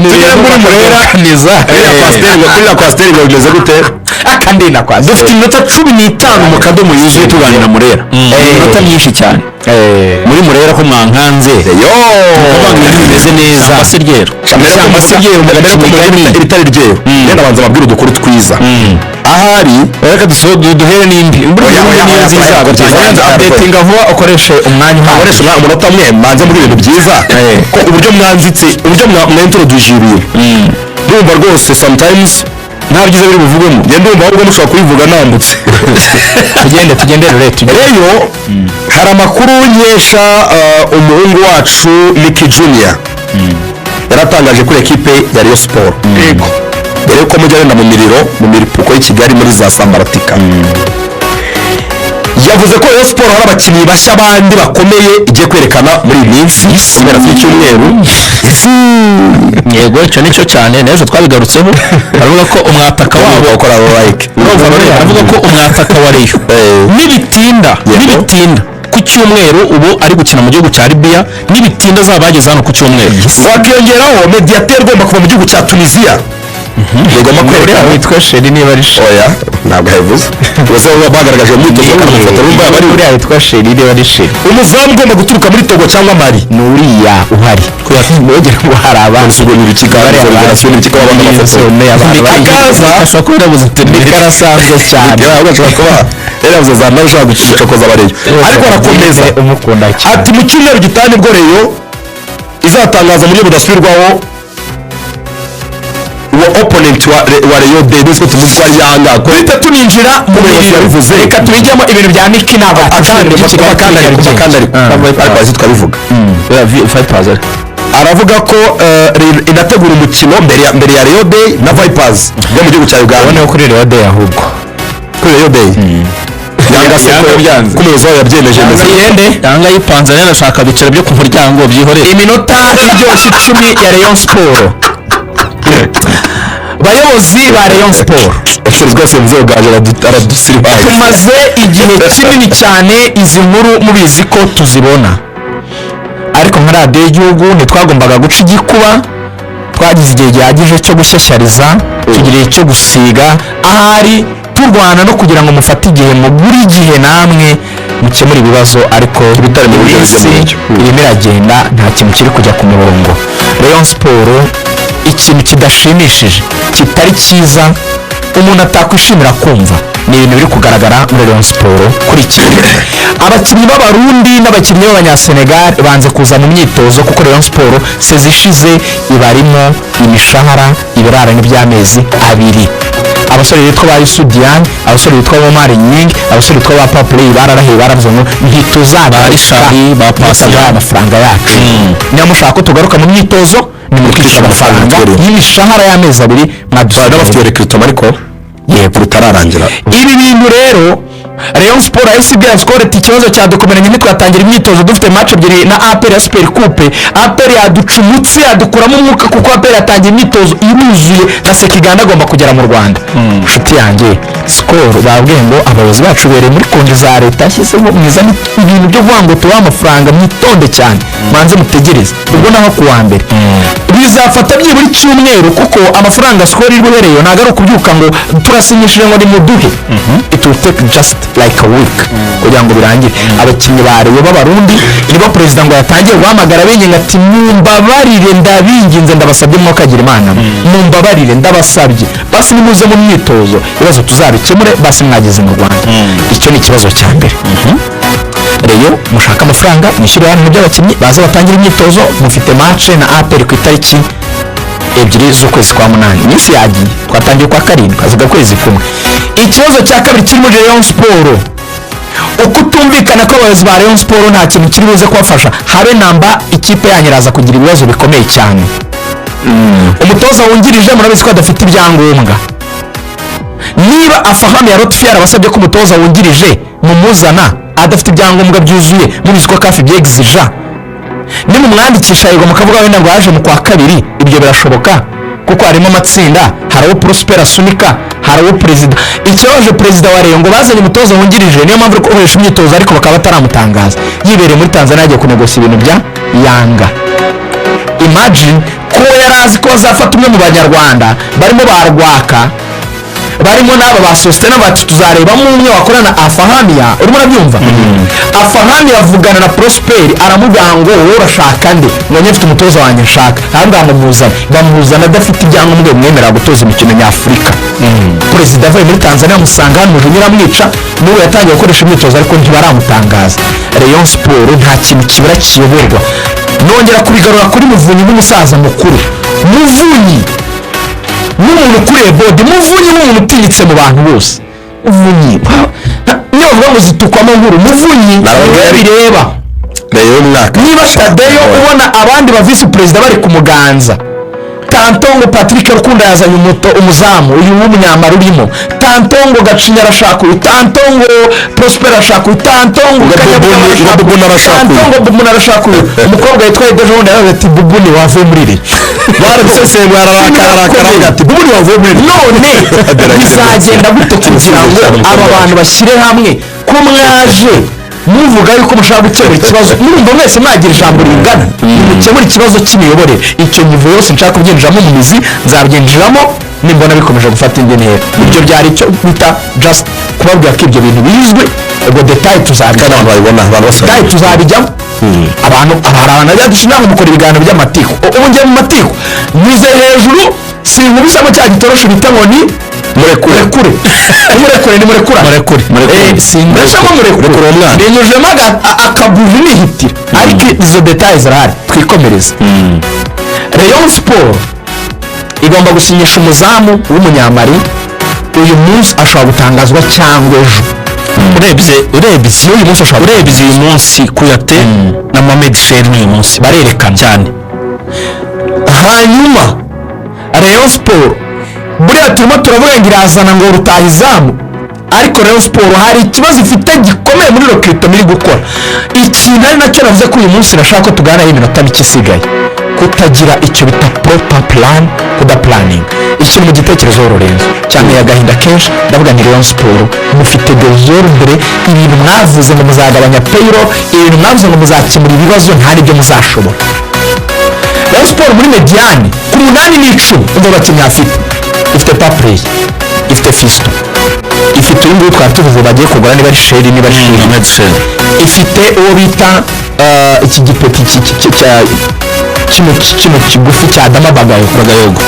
Ni Tugere muri Murera. Niza. Kuriya kwasiteri ngo, kuriya kwasiteri ngo bimeze gute? Akandi na kwa Dufite iminota 15 mu kadomo yuzuye tuganira Murera, iminota myinshi cyane muri Murera ko mwankanze yo kuvuga ngo ibintu bimeze neza. Ishyamba si ryeru. Ishyamba si ryeru, mbere mugaca ko imigani. Ibitari ryeru, yenda banza babwire udukuru twiza ahari. Reka duhere n'indi. Oya, oya, niyo oya, nziza. oya, oya, oya. Updatinga vuba, ukoreshe umwanya uhagije. Nkoresha umunota umwe, mbanze muri ibintu byiza, ko uburyo mwanzitse, uburyo mwintroduce ibintu, ndumva rwose sometimes nta byiza biri buvugwemo. Njye ndumva ahubwo mushobora kubivuga nambutse. Tugende, tugende rure, tugende. Rero hari amakuru nkesha umuhungu wacu Mickey Junior, yaratangaje kuri ekipe ya Rayon Sport mbere yuko mujya wenda mu miriro, mu miripuko y'i Kigali, muri za Sambaratika. Yavuze ko Rayon Sport hari abakinnyi bashya bandi bakomeye igiye kwerekana muri iyi minsi ku mpera z'icyumweru. Yego, icyo nicyo cyane, n'ejo twabigarutseho. Aravuga ko umwataka wabo bakora like. Urumva rero, aravuga ko umwataka wa Rayon nibitinda, nibitinda ku cyumweru, ubu ari gukina mu gihugu cya Libya, nibitinda azaba yageze hano ku cyumweru. Wakiyongeraho mediateur ugomba kuva mu gihugu cya Tunisia, bigomba kwerekana. Witwa Sheri, niba ari Sheri. Oya, ntabwo yabivuze gusa bagaragaje mu myitozo bakanamufata, urumva bari Uriya witwa Sheri, niba ari Sheri. Umuzamu ugomba guturuka muri Togo cyangwa Mali. Ni uriya uhari, ntugire ngo hari abandi. Ubwo ni ibiki kandi? Bariya. Federasiyo ni ibiki ko babona amafoto? Akaza. Ashobora kuba yarabuze interineti. Karasanzwe cyane. Ahubwo ashobora kuba yarabuze za nawe ushobora gucokoza abareyo, ariko arakomeza umukunda cyane. Ati mu cyumweru gitaha nibwo Rayon izatangaza mu buryo budasubirwaho uwo opponent wa Rayon Day, nzi ko tuvuze ko ari Yanga ko Duhita tuninjira mu Umuyobozi miriro. yabivuze. Reka tubijyemo, ibintu bya Miki ntabwo akandi akandi ariko, akandi ariko, ariko azi twabivuga. Vipers ariko. Aravuga ko Rayon inategura umukino mbere ya Rayon Day na Vipers yo mu gihugu cya Uganda. Ubone kuri Rayon Day ahubwo. Kuri Rayon Day, Yanga se Yanga ko byanze. ko umuyobozi wayo yabyemeje yemeza. Tugende. Yanga yipanze rero, ashaka bicaro byo ku muryango, byihorere. Iminota iryoshye 10 ya Rayon Sport. Bayobozi ba Rayon Sport, Ese rwose mzee uganje aradusiribaye. Tumaze igihe kinini cyane izi nkuru mubizi ko tuzibona, ariko nka radiyo y'igihugu ntitwagombaga guca igikuba. Twagize igihe gihagije cyo gushyashyariza, tugira igihe cyo gusiga ahari, turwana no kugira ngo mufate igihe, mugure igihe namwe mukemure ibibazo, ariko Ibitari mu buryo iminsi bijya mu buryo. Irimo iragenda, nta kintu kiri kujya ku murongo. Rayon Sport, ikintu kidashimishije, kitari cyiza, umuntu atakwishimira kumva, ni ibintu biri kugaragara muri Rayon Sport kuri iki gihe. Abakinnyi b'Abarundi n'abakinnyi b'Abanyasenegal banze kuza mu myitozo, kuko Rayon Sport saison ishize ibarimo imishahara, ibirarane by'amezi 2. Abasore bitwa ba Youssou Diagne, abasore bitwa ba Omar Gning, abasore bitwa ba Paplay bararahiye, baravuze ngo ntituzagaruka Ba Richard, ba Patient. mutaduhaye amafaranga yacu. Niba mushaka ko tugaruka mu myitozo, nimutwishyura amafaranga y'imishahara y'amezi 2 Bari mwadusigaye. bafite recrutement ariko Yego. rutararangira. Ibi bintu rero, Rayon Sport yahise ibwira Skol ati ikibazo cyadukomeranye, ntitwatangira imyitozo dufite match ebyiri na APR ya Super Coupe. APR yaduca umutsi, yadukuramo umwuka, kuko APR yatangiye imyitozo iruzuye, na Sekiganda agomba kugera mu Rwanda. Inshuti yanjye, Skol babwiye ngo abayobozi bacu bereye muri konti za leta yashyizeho mwiza ibintu byo kuvuga ngo tubahe amafaranga, mwitonde cyane, manze mutegereze. Ubwo naho ku wa mbere bizafata byibura icyumweru, kuko amafaranga Skol iri buhereyo ntabwo ari ukubyuka ngo turasinyishije ngo nimuduhe. It will take just like a week kugira ngo birangire. Abakinnyi ba Rayon b'Abarundi nibo perezida ngo yatangiye guhamagara binginga ati mumbabarire, ndabinginze, ndabasabye, mwakagira Imana, mumbabarire, ndabasabye, basi nimuze mu myitozo, ibibazo tuzabikemure basi mwageze mu Rwanda. Icyo ni ikibazo cya mbere. Rayon, mushaka amafaranga mwishyure hano by'abakinnyi baze batangire imyitozo. Mufite match na APR ku itariki 2 z'ukwezi kwa munani. Iminsi yagiye, twatangiye kwa karindwi, haziga ukwezi kumwe. Ikibazo cya kabiri kiri muri Rayon Sport, ukutumvikana kw'abayobozi ba Rayon Sport nta kintu kiri buze kubafasha habe namba. Ikipe yanyu iraza kugira ibibazo bikomeye cyane. Umutoza wungirije murabizi ko adafite ibyangombwa. Niba Afaham ya Lotfi yarabasabye ko umutoza wungirije mumuzana adafite ibyangombwa byuzuye, mubizi ko CAF byegizija, nimumwandikisha, yego, mukavuga wenda ngo yaje mu kwa kabiri, ibyo birashoboka kuko harimo amatsinda, hari uwo Prosper asunika, hari uwo perezida. Ikibazo, perezida wa Rayon ngo bazanye umutoza wungirije, niyo mpamvu ari gukoresha imyitozo, ariko bakaba bataramutangaza, yibereye muri Tanzania, yagiye kunegosa ibintu bya Yanga. Imagine ko yari azi ko bazafata umwe mu Banyarwanda barimo ba Rwaka, barimo n'aba ba Sositena, bati tuzarebamo umwe wakorana. Afahamiya, urimo urabyumva, Afahamiya avugana na Prosperi, aramubwira ngo: "Wowe urashaka nde?" Ngo: "Njye mfite umutoza wanjye nshaka." Aramubwira ngo: "Muzane." Bamuzana adafite ibyangombwa bimwemerera gutoza imikino nyafurika. Perezida avuye muri Tanzania amusanga hano, umujinya uramwica. N'ubu yatangiye gukoresha imyitozo ariko ntibaramutangaza. Rayon Sport nta kintu kibura kiyoborwa. Nongera kubigarura kuri Muvunyi nk'umusaza mukuru, Muvunyi n'umuntu ukuriye board, Muvunyi nk'umuntu utinyitse mu bantu bose. Muvunyi niyo bavuga ngo zitukwamo nkuru, Muvunyi niwe bireba. Rayon y'umwaka. Niba Tadeyo ubona abandi ba visi perezida bari kumuganza, tantôt ngo Patrick Rukundo yazanye umuto umuzamu uyu w'umunyamara urimo, tantôt ngo Gacinya arashaka uyu, tantôt ngo Prosper arashaka uyu, tantôt ngo Ngo Kanyabugabo Bubuni- ngo Bubuni arashaka uyu. Tantôt ngo Bubuni arashaka uyu. Umukobwa witwa Ejo bundi yaravuze ati: "Bubuni wavuye muri iri." Barabisesenguye, ararakara, arakara, avuga ati: "Bubuni wavuye muri iri." None bizagenda gute kugira ngo aba bantu bashyire hamwe, ko mwaje muvuga yuko mushaka gukemura ikibazo, murumva mwese mwagira ijambo ringana, nimukemure ikibazo cy'imiyoborere? Icyo nyivo yose nshaka kubyinjiramo mu mizi, nzabyinjiramo nimbona bikomeje gufata indi ntera. Ibyo byari icyo bita just kubabwira ko ibyo bintu bizwi. Ubwo détails Kandi tuzabijyamo. Abantu babibona, abantu bose. Détails tuzabijyamo. Abantu, hari abantu bajya dushinga ngo mukora ibiganiro by'amatiku. Ubu ngiye mu matiku, nyuze hejuru, sinkubisamo cya gitoroshi bita ngo ni Murekure. Murekure, murekure, ni murekura. Murekure, murekure. Sinkubisamo murekure. Murekure uwo mwana. Ninyujemo akabuji nihitira, ariko izo détails zirahari. Twikomereze. Rayon Sport igomba gusinyisha umuzamu w'umunyamari. Uyu munsi ashobora gutangazwa cyangwa ejo. Urebye N'uyu munsi ashobora. Urebye uyu munsi, Kuyate na Mohamed Sheri n'uyu munsi Barerekana. Cyane. Hanyuma Rayon Sport buriya turimo turavuga ngo irazana ngo rutahizamu, ariko Rayon Sport hari ikibazo ifite gikomeye muri recrutement iri gukora. Ikintu ari nacyo navuze ko uyu munsi nashaka ko tuganiraho iminota mike isigaye: kutagira icyo bita proper plan, kudaplanninga ikintu mu gitekerezo. Lorenzo, cyane agahinda kenshi, ndavuga nti Rayon Sport mufite désordre. Ibintu mwavuze ngo muzagabanya payroll, ibintu mwavuze ngo muzakemura ibibazo, nta n'ibyo muzashobora. Rayon Sport muri médiane ku munani n'icumi, umva abakinnyi afite: ifite Paplay, ifite Fiston, ifite uyu nguyu twari tuvuze bagiye kugura, niba ari Sheri, niba ari Sheri. Mohamed Sheri. Ifite uwo bita iki gipeti kino kigufi cya Dama Bagayogo. Bagayogo.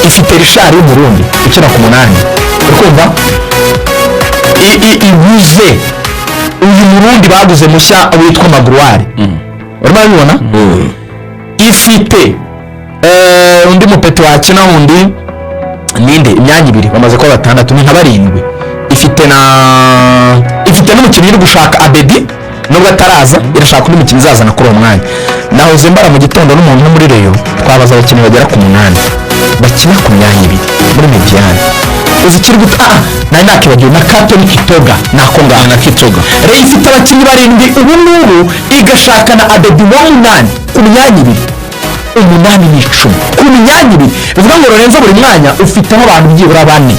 Ifite Richard w'Umurundi ukina ku munani, uri kumva? Iguze uyu Murundi baguze mushya witwa Magruwari, urimo urabibona. Ifite undi mupeti wakina wundi ninde? Imyanya ibiri bamaze kuba batandatu, ni nka barindwi. Ifite n'umukinnyi uri gushaka Abedi, nubwo ataraza, irashaka undi mukinnyi izazana kuri uwo mwanya. Nahoze mbara mu gitondo n'umuntu wo muri Rayon, twabaza abakinnyi bagera ku munani bakina ku myanya ibiri muri médiane. Uzi ikiri guta? Nari nakibagiwe na Katoni Kitoga, nako ngaho. Na Kitoga. Rayon ifite abakinnyi barindwi ubu ngubu, igashaka na Abedi wa munani ku myanya ibiri, umunani n'icumi ku myanya ibiri. Bivuga ngo Lorenzo, buri mwanya ufiteho abantu byibura bane,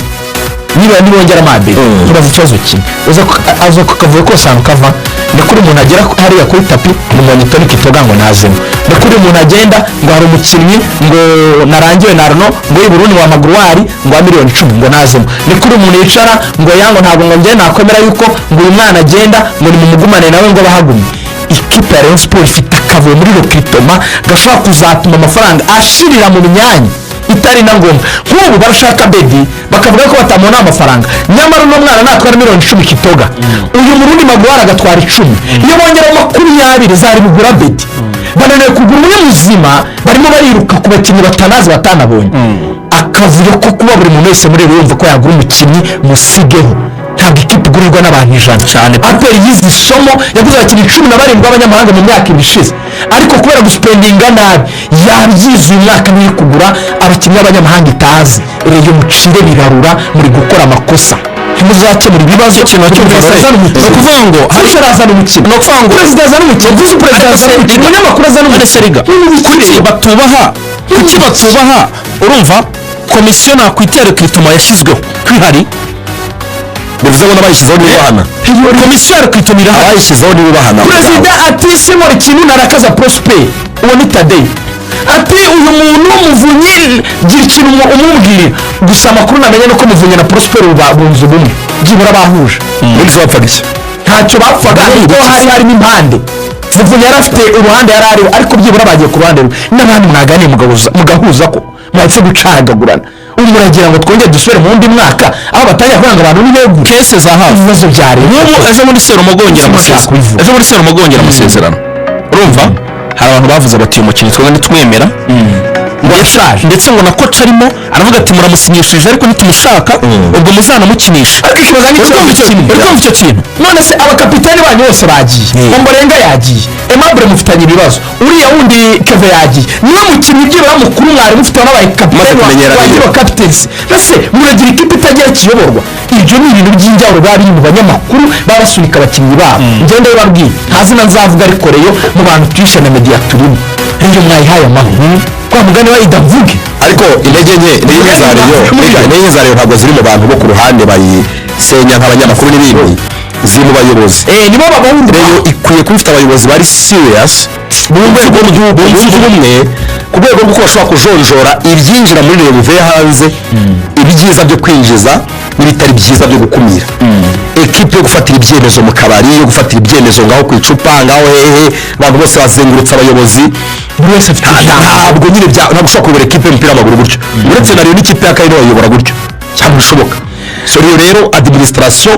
niba nibongeramo Abedi. Nkibaza ikibazo kimwe: uza aza kukavuye kose ahantu kava, ni kuri umuntu agera hariya kuri tapis ngo mbonye Toni Kitoga ngo nazemo, ni kuri umuntu agenda ngo hari umukinnyi ngo narangiwe na Arno ngo y'i Burundi wa Magruwari ngo wa miliyoni 10 ngo nazemo, ni kuri umuntu yicara ngo yango ntabwo ngo njye nakwemera yuko ngo uyu mwana agenda, ngo nimumugumane nawe ngo bahagumye. Ikipe ya Rayon Sport ifite akavuyo muri recrutement gashobora kuzatuma amafaranga ashirira mu myanya itari na ngombwa. Nk'ubu barashaka Bedi, bakavuga ko batamubona amafaranga, nyamara uno mwana natwara miliyoni 10 Kitoga, uyu Murundi Magwara agatwara 10, iyo bongeraho 20 zari bugura Bedi. Bananiwe kugura umwe muzima, barimo bariruka ku bakinnyi batanazi batanabonye. Akavuyo ko kuba buri muntu wese muri yumva ko yagura umukinnyi, musigeho. Ntabwo ikipe igurirwa n'abantu 100. Cyane. APR yize isomo, yaguze abakinnyi 17 b'abanyamahanga mu myaka 2 ishize, ariko kubera guspendinga nabi yabyize. Uyu mwaka niyo kugura abakinnyi b'abanyamahanga itazi. Rero mucire birarura, muri gukora amakosa, ntimuzakemura ibibazo. Ikintu Buri cyumva wese azana ni umukino. ukuvuga ngo Fisher azana umukino. Ni ukuvuga ngo Perezida azana umukino, visi perezida azana umukino, umunyamakuru azana None se umukino. Riga, kuki batubaha? urumva komisiyo nakwita ya recrutement yashyizweho kwihari. Bivuze ngo n'abayishyizeho ntibubahana. Komisiyo ya recrutement irahari. Abayishyizeho ntibubahana. Perezida ati: "Sinkora ikintu narakaza Prosper." Uwo ni Tadeyo. Ati uyu muntu Muvunyi, gira ikintu umubwira. Gusa amakuru namenye nuko Muvunyi na Prosper bunze ubumwe, byibura bahuje. Ubundi se bapfaga iki? Ntacyo bapfaga, ariko hari harimo impande. Muvunyi yari afite uruhande yari ariho, ariko byibura bagiye ku ruhande rumwe. N'abandi mwaganiye mugahuza, ko mwahise gucagagurana, ubu muragira ngo twongere dusubire mu wundi mwaka aho batangira kuvuga ngo abantu ni begure? Case za hafi. Ibibazo bya leta. Nk'ubu ejo muri Serumogo yongera Sinshaka amasezerano. kubivuga. Ejo muri Serumogo yongera amasezerano, urumva hari abantu bavuze bati uyu mukinnyi twebwe ntitwemera. Ngo yashaje. Ndetse ngo na coach arimo aravuga ati muramusinyishije ariko ntitumushaka, ubwo muzanamukinisha. Ariko ikibazo ni Uri kumva ikibazo kimwe. Uri kumva icyo kintu? None se abakapitani banyu bose bagiye, Omborenga yagiye, Aimable mufitanye ibibazo, uriya wundi Keve yagiye, niwe mukinnyi byibura mukuru mwari mufite wanabaye kapitani. Umaze kumenyera wa Rayon. wa captaincy. Mbese muragira ikipe itagira kiyoborwa? Ibyo ni ibintu by'injyawuro biba biri mu banyamakuru, baba basunika abakinnyi babo. Ngende bababwiye, nta zina nzavuga, ariko Rayon mu bantu twishe na media turimo, Rayon mwayihaye amahoro kwa mugani wa Idavuge. Ariko intege nke za Rayon, reka, intege nke za Rayon ntabwo ziri mu bantu bo ku ruhande bayisenya nk'abanyamakuru n'ibindi, ziri mu bayobozi. Nibo babahunda. Rayon ikwiye kuba ifite abayobozi bari serious bunze ubumwe ku rwego rw'uko bashobora kujonjora ibyinjira muri Rayon bivuye hanze, ibyiza byo kwinjiza n'ibitari byiza byo gukumira. Ekipe yo gufatira ibyemezo mu kabari, yo gufatira ibyemezo ngaho ku icupa, ngaho hehe, abantu bose bazengurutse abayobozi, Buri wese afite ijambo. Ntabwo nyine ntabwo ushobora kuyobora ekipe y'umupira w'amaguru gutyo. Uretse na Rayon n'ikipe y'akarere bayobora gutyo cyangwa bishoboka. So Rayon rero, administration,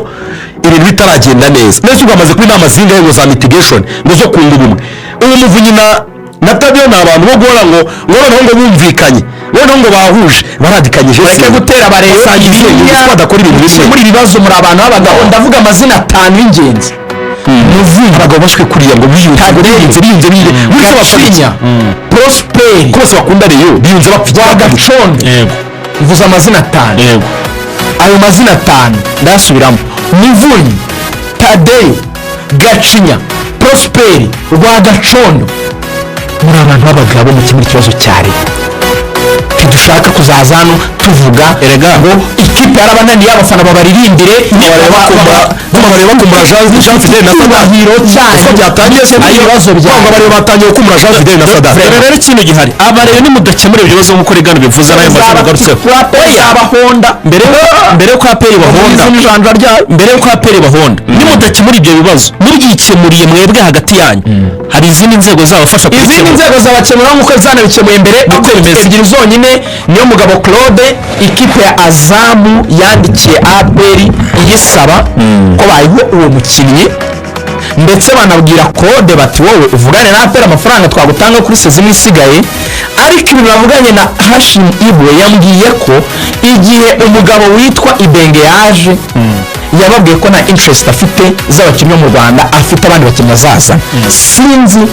ibintu bitaragenda neza neza. Ubwo hamaze kuba inama zingahe ngo za mitigation, ngo zo kunga ubumwe? Ubu Muvunyi na Tadeyo ni abantu bo guhora ngo noneho ngo bumvikanye, noneho ngo bahuje, baradikanyije. Bareke gutera abareyo Basangiye ibinya. ko badakora ibintu bimwe. Muri ibibazo muri abantu b'abagabo. Ndavuga amazina atanu y'ingenzi: Muvunyi, Abagabo bashwe kuriya ngo biyunze, ngo biyunze, biyunze, biyunze, bose bapfa iki? Gacinya, Prosperi, Ko bose bakunda Rayon, biyunze bapfa iki? Rwagacondo. Mvuze amazina atanu. Ayo mazina atanu ndayasubiramo: Muvunyi, Tadeyo, Gacinya, Prosperi, Rwagacondo. Muri abantu b'abagabo mukemura ikibazo cya leta. Ntidushaka kuzaza hano tuvuga Erega. ngo ikipe yarabananiye, abafana babaririmbire. Bareba bakumbura Jean Fidele na Sadat. Icyubahiro cyanyu. Uko byatangiye se? Ibibazo byanyu. Ngo bareba batangiye gukumbura Jean Fidele na Sadat. Dore rero ikintu gihari, abareyo nimudakemura ibyo bibazo nk'uko Rigano bivuze n'ayo mazina agarutseho. Bahonda. Mbere yuko APR bahonda, n'ijanja ryayo. Mbere yuko APR bahonda, nimudakemura ibyo bibazo mubyikemuriye mwebwe hagati yanyu, hari izindi nzego zabafasha Izindi kubikemura. nzego zabakemura nk'uko zanabikemuye mbere. Niko bimeze. Ebyiri zonyine niyo mugabo Claude, ikipe ya Azamu yandikiye APR iyisaba ko bayiha uwo mukinnyi, ndetse banabwira Claude bati wowe uvugane na APR amafaranga twagutanga kuri saison isigaye. Ariko ibi bavuganye na Hashim Ibwe, yambwiye ko igihe umugabo witwa Ibenge yaje, yababwiye ko nta interest afite z'abakinnyi bo mu Rwanda, afite abandi bakinnyi azaza. Sinzi,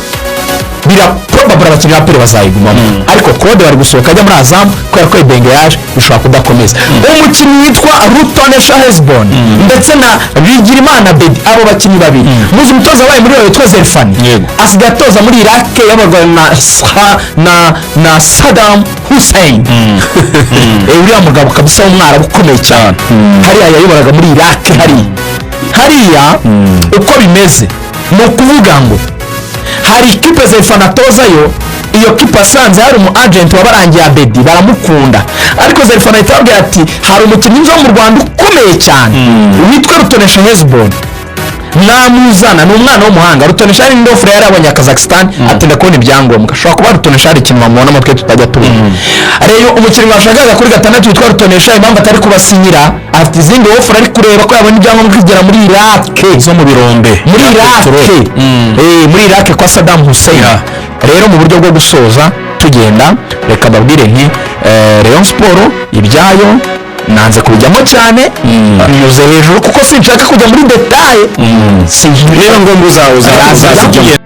bira probable abakinnyi ba APR bazayigumamo, ariko Claude bari gusohoka ajya muri Azamu kubera ko Ibenge yaje bishobora kudakomeza. Umukinnyi witwa Rutonesha Hesbon ndetse na Bigirimana Bedi, abo bakinnyi babiri, muzi umutoza wabaye muri witwa Zerfani, asigaye atoza muri Iraq, yabarwa na Saddam Hussein. Uriya mugabo kabisa w'umwarabu ukomeye cyane hariya yayoboraga muri Iraq hariya. Uko bimeze ni ukuvuga ngo hari ikipe Zerfani atozayo. Iyo kipe asanze hari umu agent wabarangiye Abedi, baramukunda, ariko Zerfani ahita ababwira ati hari umukinnyi wo mu Rwanda ukomeye cyane witwa Rutonesha Hesbon, namuzana, ni umwana w'umuhanga. Rutonesha hari indi offer yari yabonye ya Kazakhstan, atinda kubona ibyangombwa. Ashobora kuba Rutonesha hari ikintu bamubonamo twe tutajya tubona. Rero umukinnyi washakaga kuri gatandatu witwa Rutonesha, impamvu atari kubasinyira, afite izindi offer ari kureba ko yabona ibyangombwa kugera muri Iraq. Zo mu birombe. Muri Ya Iraq. peteroli. Muri Iraq kwa Saddam Hussein. Rero mu buryo bwo gusoza tugenda, reka mbabwire nti Rayon Sport ibyayo nanze kubijyamo cyane, nyuze hejuru kuko sinshaka kujya muri détail. Niba ngombwa uzajya.